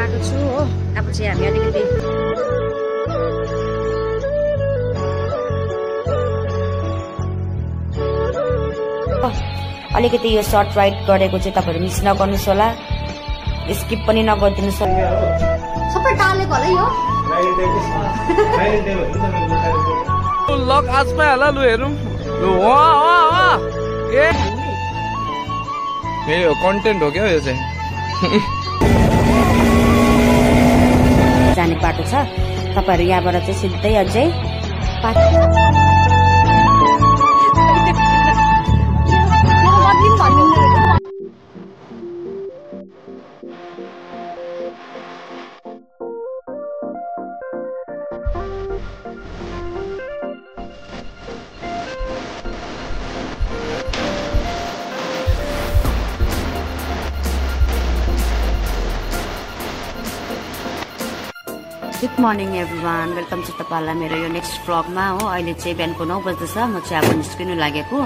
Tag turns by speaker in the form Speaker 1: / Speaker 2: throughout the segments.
Speaker 1: आएको छु हो। अब चाहिँ हामी अलिकति यो सर्ट राइड गरेको चाहिँ तपाईहरु मिस नगर्नुस् होला, स्किप पनि नगर्दिनुस् होला। सबै टालेको होला यो
Speaker 2: लक आजमा होला लु हेरौँ लु वाह ए यो कन्टेन्ट हो क्या यो चाहिँ
Speaker 1: जाने बाटो छ। तपाईहरु यहाँबाट चाहिँ सिधै अझै गुड मर्निङ एभ्रिवान, वेलकम छ तपाईहरुलाई मेरो यो नेक्स्ट भ्लगमा हो। अहिले चाहिँ बिहानको 9 बज्दैछ, म चाहिँ अब निस्किनु लागेको।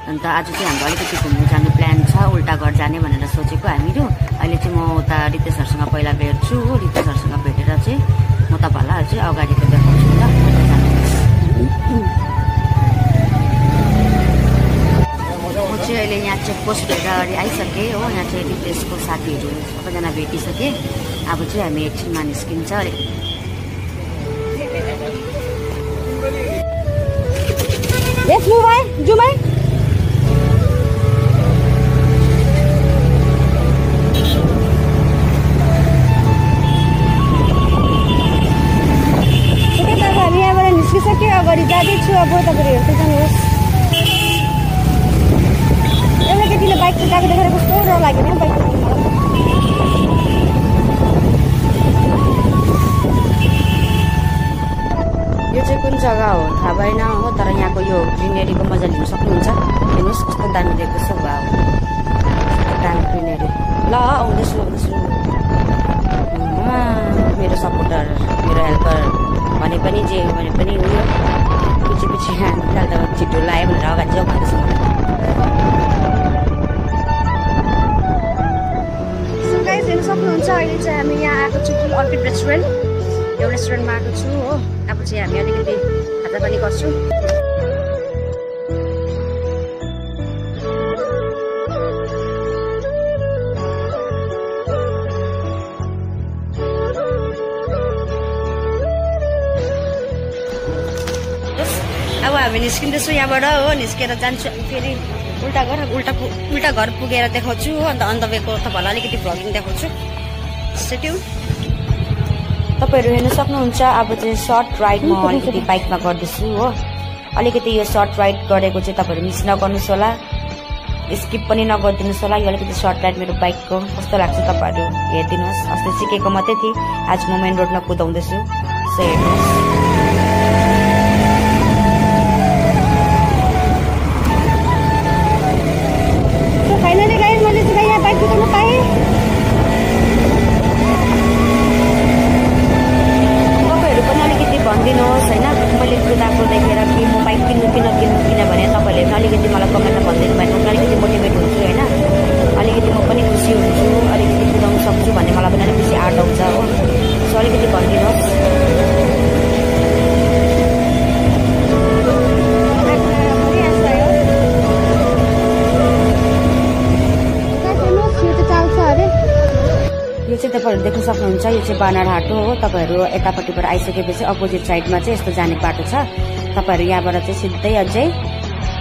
Speaker 1: अन्त आज चाहिँ हाम्रो अलिकति घुम्नु जाने प्लान छ, उल्टा घर जाने भनेर सोचेको हामीहरू। अहिले चाहिँ म उता रितेशहरुसँग पहिला भेट्छु हो। रितेशहरुसँग भेटेर चाहिँ म तपाईहरुलाई अझै अगाडिको देखाउँछु ल। म चाहिँ अहिले यहाँ चेकपोस्ट भेटेर अगाडि आइसकेँ हो। यहाँ चाहिँ रितेशको साथीहरू सबैजना भेटिसके। अब चाहिँ हामी एकछिनमा निस्किन्छ। Let's move on, Jumai. Okay, त हामी यहाँबाट निस्किसक्यो, अगाडि जाँदैछु। अब तपाईहरु हेर्दै जानुहोस्। एउटा केटीले बाइक कुदाएको देखेर कस्तो डर लाग्यो नि बाइक कुदाउनु। यो चाहिँ कुन जग्गा हो थाहा भएन हो, तर यहाँको यो ग्रिनेरीको मजा लिन सक्नुहुन्छ। हेर्नुहोस् कस्तो दामी देख्दैछ भाउ, दामी ग्रिनेरी। ल आउँदैछु मेरो सपोर्टर, मेरो हेल्पर भने पनि जे भने पनि उयो पछि निकाल्दा छिटो लाग्यो भनेर अगाडि जाउँ भन्दैछ मलाई। सो गाइस हेर्न सक्नुहुन्छ, अहिले चाहिँ हामी यहाँ आएको छु अर्किड रेस्टुरेन्ट। यो रेस्टुरेन्टमा आएको छु हो। अब चाहिँ हामी अलिकति खाजा पनि गर्छौँ। अब हामी निस्किँदैछौँ यहाँबाट हो। निस्केर जान्छु फेरि उल्टा घर पुगेर देखाउँछु हो। अन्त अन्तवेको तपाईँहरूलाई अलिकति भ्लगिङ देखाउँछु। Stay tune. तपाईहरु हेर्न सक्नुहुन्छ, अब चाहिँ सर्ट राइड म अलिकति बाइकमा गर्दैछु हो। अलिकति यो सर्ट राइड गरेको चाहिँ तपाईहरु मिस नगर्नुस् होला, स्किप पनि नगर्दिनुस् होला। यो अलिकति सर्ट राइड मेरो बाइकको कस्तो लाग्छ तपाईहरु हेरिदिनुहोस्। अस्ति सिकेको मात्रै थिएँ, आज म मेन रोडमा कुदाउँदैछु। सो हेर्नुहोस्। फाइनली गाइस मैले चाहिँ यहाँ बाइक कुदाउन पाएँ। भनिदिनुहोस् होइन, मैले कुदाएको देखेर कि म बाइक किन्नु कि नकिन्नु, किनभने तपाईँहरूले अलिकति मलाई कमेन्टमा भनिदिनु भयो भने अलिकति मोटिभेट हुन्छु होइन। अलिकति म पनि खुसी हुन्छु, अलिकति कुदाउनु सक्छु भन्ने मलाई पनि अलिक खुसी आर्ट आउँछ हो। सो अलिकति भनिदिनुहोस्। यो चाहिँ तपाईहरु देख्न सक्नुहुन्छ, यो चाहिँ बानरहाट हो। तपाईहरु यतापट्टिबाट आइसकेपछि अपोजिट साइडमा चाहिँ यस्तो जाने बाटो छ। तपाईहरु यहाँबाट चाहिँ सिधै अझै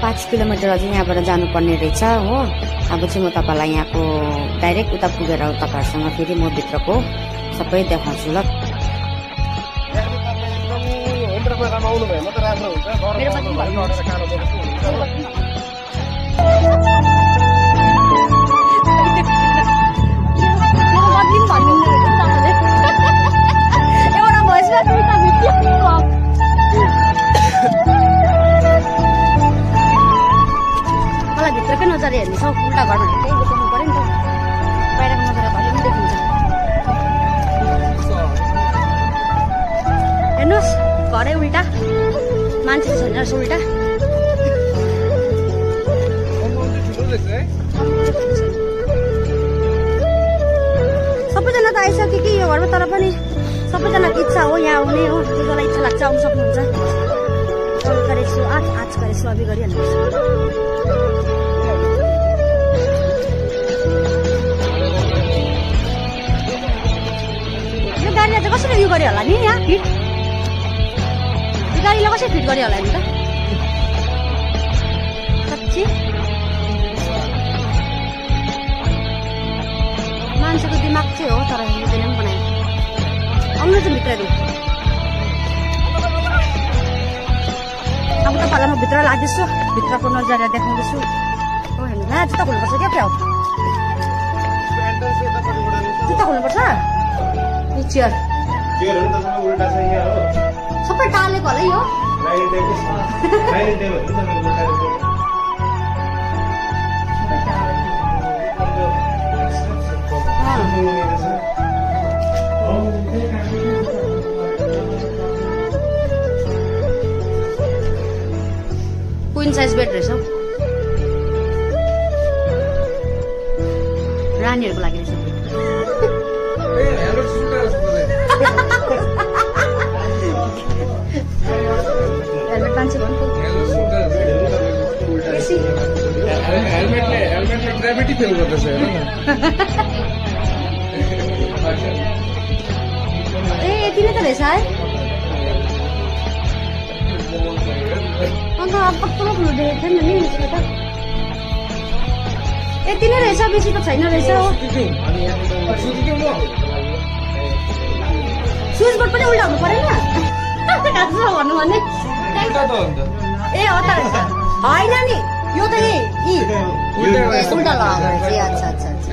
Speaker 1: 5 किलोमिटर अझै यहाँबाट जानुपर्ने रहेछ हो। अब चाहिँ म तपाईलाई यहाँको डाइरेक्ट उता पुगेर तपाईहरुसँग फेरि म भित्रको सबै देखाउँछु ल। मलाई भित्रकै नजर हेर्नु छ, उल्टा घरमा त्यही देखाउनु पर्यो नि त। बाहिरको नजर कहिले पनि देखिन्छ। हेर्नुहोस् घरै उल्टा, मान्छे छैन रहेछ उल्टा। सबैजना त आइसक्यो कि यो घरमा तर पनि सबैजनाको इच्छा हो यहाँ आउने हो, जसलाई इच्छा लाग्छ आउनु सक्नुहुन्छ। कल गरेछु आज गरेछु अभि गरिहाल्नुहोस्। यो गाडीलाई चाहिँ कसरी उयो गऱ्यो होला नि यहाँ फिट? यो गाडीलाई कसरी फिट गऱ्यो होला नि त? साँच्ची मान्छेको दिमाग चाहिँ हो, तर हिँड्दैन पनि बनायो। आउनु चाहिँ भित्रहरू। अब तपाईँलाई म भित्र लाग्दैछु, भित्रको नजारा देखाउँदैछु। हो हेर्नु न, जुत्ता खोल्नुपर्छ क्या प्याउ? जुत्ता खोल्नुपर्छ? चेयर सबै टालेको होला यो। क्वीन साइज बेड रहेछ हौ, रानीहरूको लागि रहेछ। हेलमेट मान्छे भन्नु
Speaker 2: हेलमेटले ग्राभिटी फेल गर्दैछ हेर न।
Speaker 1: ए यति नै त रहेछ है। अन्त अब कत्रो ठुलो देखेको थिएन नि यसले त। यति नै रहेछ, बेसी त छैन रहेछ हो। स्विचबोर्ड पनि उल्टा हुनु परेन भन्नु भने? ए हो त रहेछ, होइन नि यो त उल्टा लगाएको। ए अच्छा अच्छा अच्छा,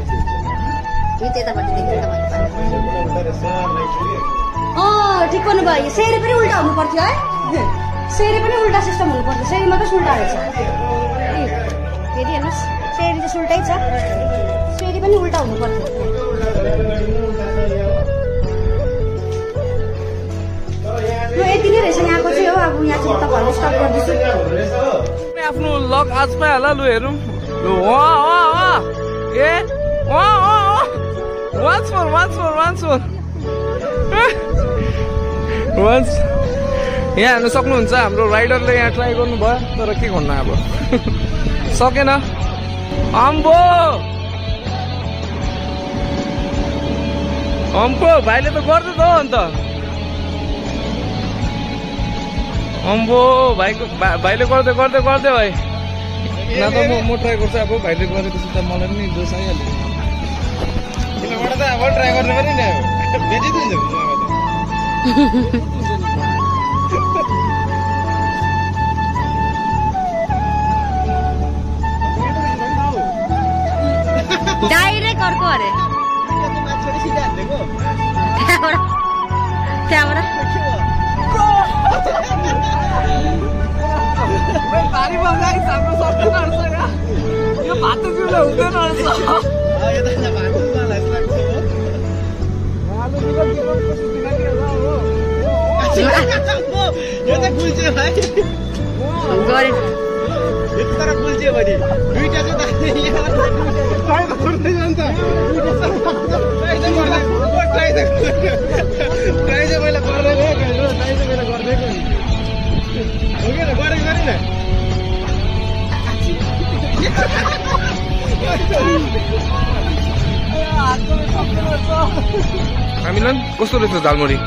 Speaker 1: यो त्यतापट्टि देखिन्छ त मैले। ठिक भन्नुभयो, सेरी पनि उल्टा हुनु पर्थ्यो है। सेरी पनि उल्टा सिस्टम हुनु पर्थ्यो, सेरी मात्रै उल्टा रहेछ। फेरि हेर्नुहोस्, सेरी चाहिँ उल्टै छ, सेरी पनि उल्टा हुनु पर्थ्यो। यो यति नै रहेछ यहाँको चाहिँ हो। अब यहाँ चाहिँ तपाईँहरूले स्टप गर्दैछु।
Speaker 2: आफ्नो लक आजमा होला, लु हेरौँ। लु ए once more यहाँ हेर्नु सक्नुहुन्छ, हाम्रो राइडरले यहाँ ट्राई गर्नुभयो, तर के गर्नु अब सकेन। अम्बो भाइले त गर्दै त हो अन्त। अम्बो भाइले गर्दै भाइ न त म ट्राई गर्छु। अब भाइले गरेपछि त मलाई पनि जोस आइहाल्यो।
Speaker 3: किनबाट त अब ट्राई गर्नु पनि नि बेचिदिन्छ।
Speaker 1: डाइरेक्ट अर्को अरे त्यहाँबाट
Speaker 2: यो भात हुँदैन
Speaker 3: यो त कुल्च्यो भाइ, यति तर कुल्च्यो भने दुईटा
Speaker 2: हामीलाई कस्तो रहेछ झालमुरी?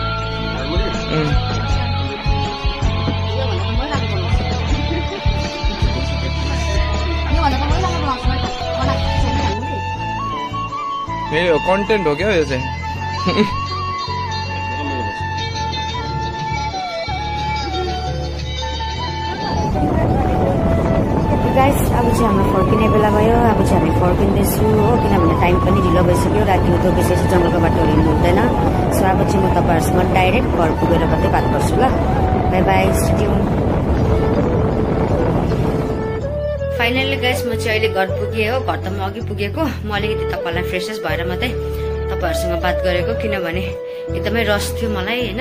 Speaker 2: यो कन्टेन्ट हो क्या यो चाहिँ।
Speaker 1: गाइस अब चाहिँ हाम्रो फर्किने बेला भयो। अब चाहिँ हामी फर्किँदैछु हो, किनभने टाइम पनि ढिलो भइसक्यो। राति हुँदो विशेष जङ्गलको बाटो हिँड्नु हुँदैन। सो अब चाहिँ म तपाईँहरूसँग डाइरेक्ट घर पुगेर मात्रै बात गर्छु ल। By by, stay tune. Finally guys म चाहिँ अहिले घर पुगेँ हो। घर त म अघि पुगेको, म अलिकति तपाईँलाई फ्रेसेस भएर मात्रै तपाईँहरूसँग बात गरेको, किनभने एकदमै रस थियो मलाई होइन।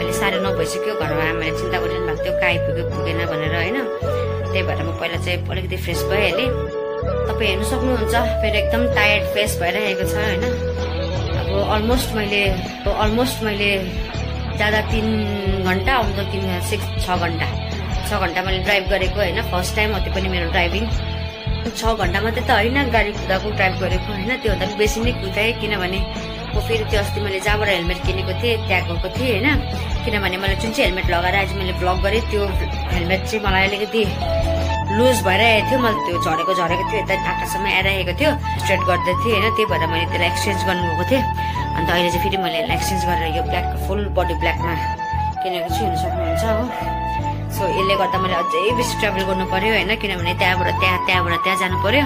Speaker 1: अहिले 9:30 भइसक्यो, घरमा आमाले चिन्ता गरिरहनु भएको थियो कहाँ आइपुग्यो पुगेन भनेर होइन। त्यही भएर म पहिला चाहिँ अलिकति फ्रेस भइहालेँ। तपाईँ हेर्नु सक्नुहुन्छ फेरि एकदम टायर्ड फेस भइरहेको छ होइन। अब अलमोस्ट मैले जाँदा 3 घन्टा आउँदा 6 घन्टा मैले ड्राइभ गरेको होइन। फर्स्ट टाइम हो त्यो पनि मेरो ड्राइभिङ। 6 घन्टा मात्रै त होइन, गाडी कुदाएको ड्राइभ गरेको होइन, त्योभन्दा पनि बेसी नै कुदाएँ। किनभने म फेरि त्यो अस्ति मैले जहाँबाट हेलमेट किनेको थिएँ त्यहाँ गएको थिएँ होइन। किनभने मैले जुन चाहिँ हेलमेट लगाएर आज मैले ब्लग गरेँ त्यो हेलमेट चाहिँ मलाई अलिकति लुज भएर आएको थियो। मैले त्यो झरेको थियो, यता आँखासम्म आइरहेको थियो, स्ट्रेट गर्दै थिएँ होइन। त्यही भएर मैले त्यसलाई एक्सचेन्ज गर्नु गएको थिएँ। अन्त अहिले चाहिँ फेरि मैले यसलाई एक्सचेन्ज गरेर यो ब्ल्याक फुल बडी ब्ल्याकमा किनेको छु, हेर्नु सक्नुहुन्छ हो। सो यसले गर्दा मैले अझै बेसी ट्राभल गर्नु पर्यो होइन। किनभने त्यहाँबाट त्यहाँ जानु पर्यो।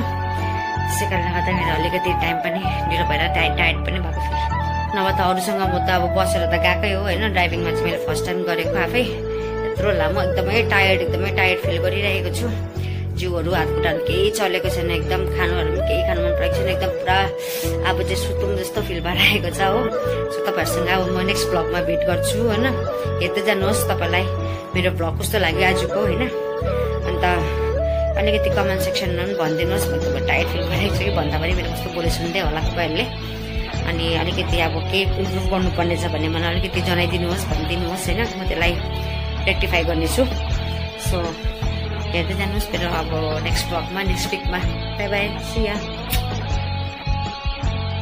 Speaker 1: त्यसै कारणले गर्दा मेरो अलिकति टाइम पनि ढिलो भएर टायर्ड पनि भएको थियो। नभए त अरूसँग म त अब बसेर त गएकै हो होइन। ड्राइभिङमा चाहिँ मैले फर्स्ट टाइम गरेको आफै। यत्रो लामो एकदमै टायर्ड फिल गरिरहेको छु। जिउहरू हातखुट्टाहरू केही चलेको छैन, एकदम खानुहरू पनि केही खानु मन परेको छैन, एकदम पुरा अब चाहिँ सुतौँ जस्तो फिल भइरहेको छ हो। सो तपाईँहरूसँग अब म नेक्स्ट ब्लगमा भेट गर्छु होइन। हेर्दै जानुहोस् तपाईँलाई मेरो ब्लग कस्तो लाग्यो आजको होइन। अन्त अलिकति कमेन्ट सेक्सनमा पनि भनिदिनुहोस्, म तपाईँ टायर्ड फिल गरेको छु कि भन्दा पनि मेरो कस्तो बोले सुन्दै होला तपाईँहरूले। अनि अलिकति अब केही इम्प्रुभ गर्नुपर्ने छ भने मलाई अलिकति जनाइदिनुहोस्, भनिदिनुहोस् होइन। म त्यसलाई रेक्टिफाई गर्नेछु। सो हेर्दै जानुहोस् मेरो अब नेक्स्ट ब्लगमा नेक्स्ट विकमा। बाई बाई, सी या।